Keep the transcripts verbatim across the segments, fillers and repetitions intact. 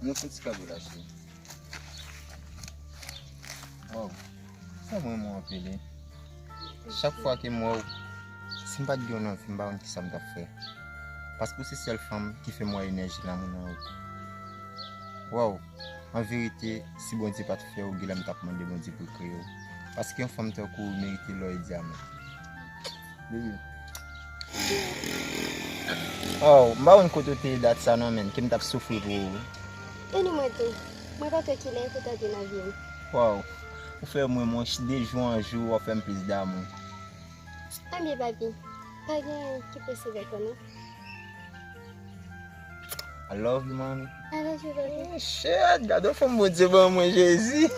Nou fè ti kanpe la, cheri. Waw. Sa mwen mwen anpil, wi. Chak fwa ke m wè w, si m pa t gen w nan vi m, m pa konn kisa m t ap fè. Paske w se sèl fanm ki fè m wè enèji lanmou nan ou. Waw. An verite, si Bondye pa t fè w, genlè m t ap mande Bondye pou l kreye w. Paske yon fanm tankou w merite lò e dyaman. Baby. Oh, m pa konn kote w te ye dat sa non, menn, ke m t ap soufri pou ou. E nou mwen tou. Mwen pa t wè kilè ou t ap vin nan vi m. Waw. Ou fè mwen, mwen, de jou an jou, w ap fè m plis damou. Ebyen, papi, pa gen anyen ki posib ankò non. I love you, mommy. I love you, baby. Oh, shit, gade yon fanm Bondye ban mwen, Jezi.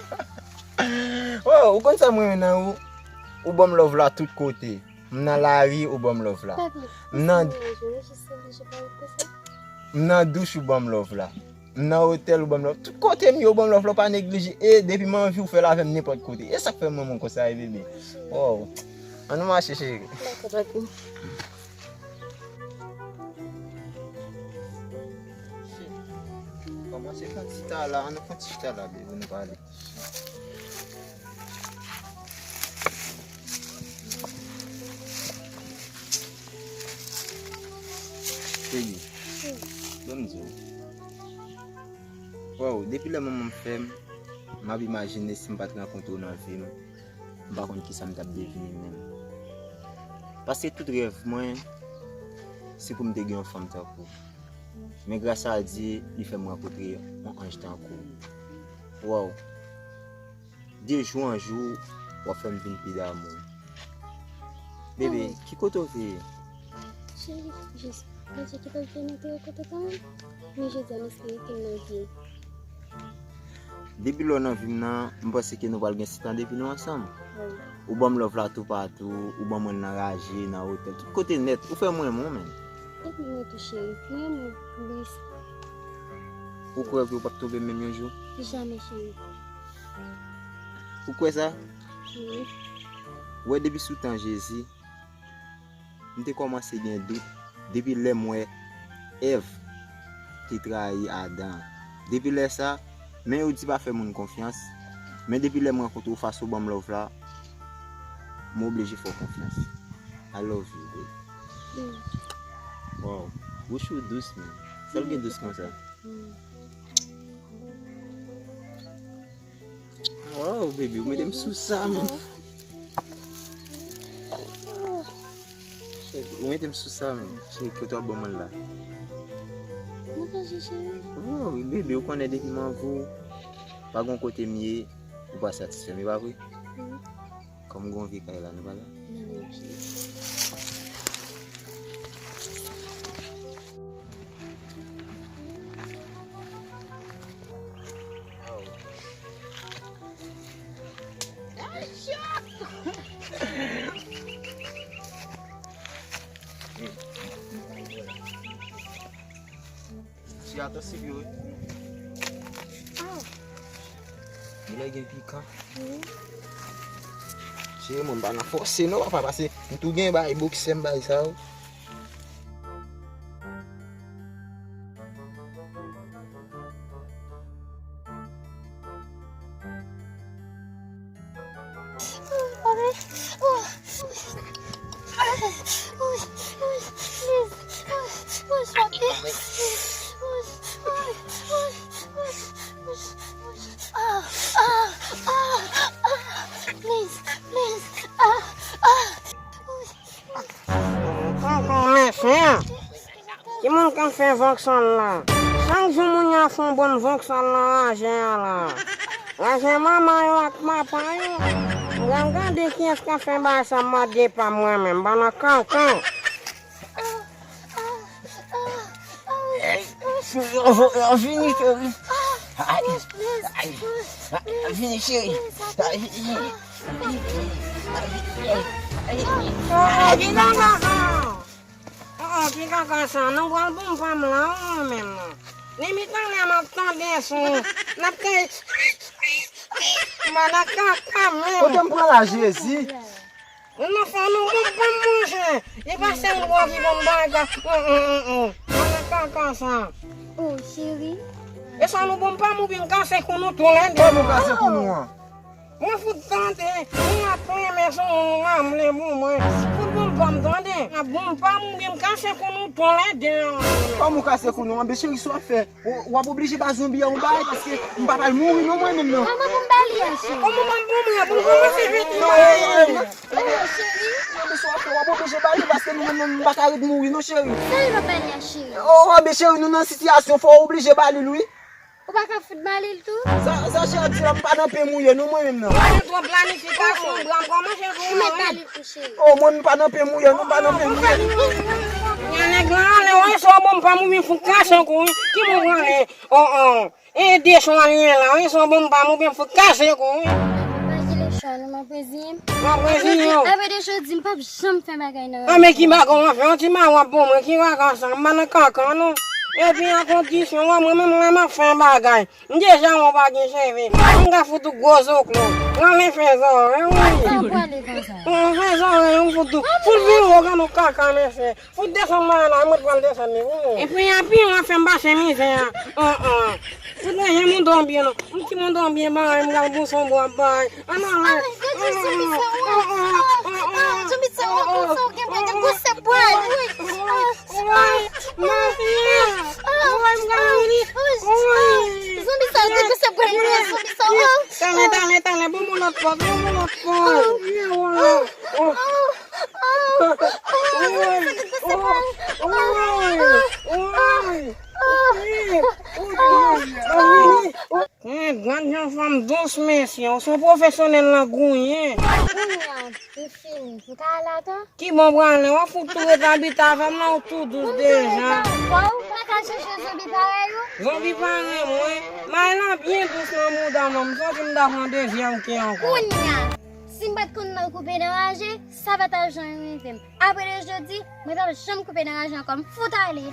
Oh, ou konn sa mwen renmen nan ou? Ou ban m love la tout kote. M nan lari, ou ban m love la. Papi, m nan, m nan douch, ou ban m love la. M nan otèl, ou ban m love. Tout kote m ye, ou ban m love la, ou pa neglije. E depi m anvi, ou fè l avè m nenpòt kote. E sa k fè m renmen w konsa, e bebe. Oh. Ann nou mache, cheri. Dakò, papi. Kòmanse fè ti chita la, ann nou fè ti chita la, baby, nou pale. Baby, ban m di w. Waw, depi lè manman m fè m, m ap imajine si m pa t rankontre w nan vi m, m pa konn kisa m t ap devni menm. Paske tout rèv mwen, se pou m te gen yon fanm tankou w. Men gras a Dye, li fè m rankontre yon anj tankou w. Waw. De jou an jou, w ap fè m vin pi damou. Bebe, ki kote w te ye? Cheri, jis Bondye ki pa t vle mete w kote pa m. Men jodi a, m espere ke m nan vi w. Depi lè w nan vi m nan, m panse ke nou pral gen sèt an depi nou ansanm. Wi. Ou ban m love la toupatou, ou ban mwen l nan raje, nan otèl, tout kote nèt, ou fè m renmen w, menn. Epi mwen tou, cheri, mwen renmen w plis. Ou kwè ke w p ap twonpe m menm yon jou? Jamè, cheri. Ou kwè sa? Wi. Ou wè, depi sou tan Jezi, m te kòmanse gen dout depi lè m wè Èv te trayi Adan. Depi lè sa, men yo di pa fè moun konfyans, men depi lè m rankontre w, fason w ban m love la, m oblije fè w konfyans. I love you, babe. Mm. Wow, bouch ou dous, men. Sa l gen dous konsa? Mm. Wow, baby, ou mete m sou sa, men. Ou mete m sou sa, men. Cheri, kote w ap ban mwen la? Mwen pa je, cheri. Wow, baby, ou konnen depi m anvi w, pa gon kote m ye, ou pa satisfè m, e pa vre? Wi. Kòm gon vye kay la, nou pa la? Nan, nan, cheri. Ti ato sip yo, wi. Genlè gen pikan. Cheri, mwen pa nan fòse non, papa, pase m tou gen bay boksè m bay sa yo. Konkon, men fen. Ki moun k ap fè vòksòl la? Chak jou moun yo ap fè yon bann vòksòl nan raje a la. Raje manman yo ak papa yo. M pral gade kiyès k ap fè bagay sa, m mande pa mwen menm, m pa nan kankan. Ey, cheri, yo vo-, yo vini, cheri. Ay, ay, ay, vini, cheri. Ay, ay, ay, ay, ay, ay. Ay, ay, ay. Oh, oh, ki kaka sa? Nou pral bon pa m la, ou menm. Li mitan lè m ap tande sou. N ap tande. Mwen nan kaka menm. Kote m pran la, Jezi? Mwen nan fè nou bon pa m manje. Li pa sèl ou ki bon bagay. Mwen nan kaka sa. Oh, cheri. E sa nou bon pa m oubyen m kase kou nou toulède. Kòman w kase kou nou an? Mwen fout tande, mwen ap renmen son mwen, mwen ap renmen pou mwen. Fout bon pa m tande. Bon pa m oubyen m kase kou nou toulède. Kòman w kase kou nou an? Becheri, sa w ap fè? W, w ap oblije ba zonbi an yon bagay paske m pa pral mouri non mwen menm non. Kòman pou m ba li a, cheri? Kòman pou m ba li a? Pou m kòmanse jodi. Non, non, non, non. Oh, cheri. Non, men sa w ap fè, w ap oblije ba li paske nou menm, nou pa ka ret mouri non, cheri. Sa li pa ba li a, cheri? Oh, oh, men cheri, nou nan sitiyasyon, fò w oblije ba li l, wi. Ou pa ka fout ba li l tou? Sa, sa cheri ap di la, m pa nan pen mouye non, mwen menm nan. Ou gen twòp planifikasyon, bra m kòmanse pou ou mèt ba li l tou, cheri. Oh, mwen m pa nan pen mouye non, m pa nan pen mouye. Nèg la ale, wè sa w bon pa m oubyen fout kase kou, wi. Ki bon prale? Oh, oh. E de chwa li ye la, wi, son bon pa m oubyen fout kase kou, wi. Pa kile chwa nou, m ap reziye m. M ap reziye w. Apre de jodi, m p ap janm fè bagay nan. A, men ki bagay w ap fè? Yon ti bagay w ap ban mwen, ki bagay sa? M pa nan kaka, non. Epi a kondisyon, wè, mwen menm, lè m ap fè bagay, m deja wè w pa gen cheve. M ka fout ou gwo zoklo. Pran men fè zòrèy, wi. Sa w prale konsa? Pran fè zòrèy, m fout ou. Fout vin wè w ka nan kaka, mesye. Fout desann mwen la, mwen pral desann li pou ou. Epi a pi, w ap fè m pase mizè a. An, an. Fout mwen, jan moun dòmi byen non. M ti moun dòmi byen, bay, m pral bouson bwa, bay. An, an, an. Gade zonbi sa, wè. Zonbi sa, wè, konsa, w gen bagay, gwosè bwa, wi. Mafya. Woy, m pral vini. Woy. Zonbi sa, gwosè bwa, wi, zonbi sa, wè. Talè, talè, talè, ban m yon lòt pòz, ban m yon lòt pòz. Woy. Gad jan fanm dous, mesye. Ou se pwofesyonèl nan gouyen. Kounye a, m fini. M ka al atò? Ki bon prale? W ap fout tou ret abite avè m nan, ou tou dous deja. Bon, ou pa ka chèche zonbi parèy ou? Zonbi parèy mwen? May la byen dous nan mouda m, non. M santi m ta pran dezyèm ke ankò. Kounye a, si m pa t konn nan koupe nan raje, sa pa t ap janm rive m. Apre de jodi, mwen p ap janm koupe nan raje ankò. M fout ale.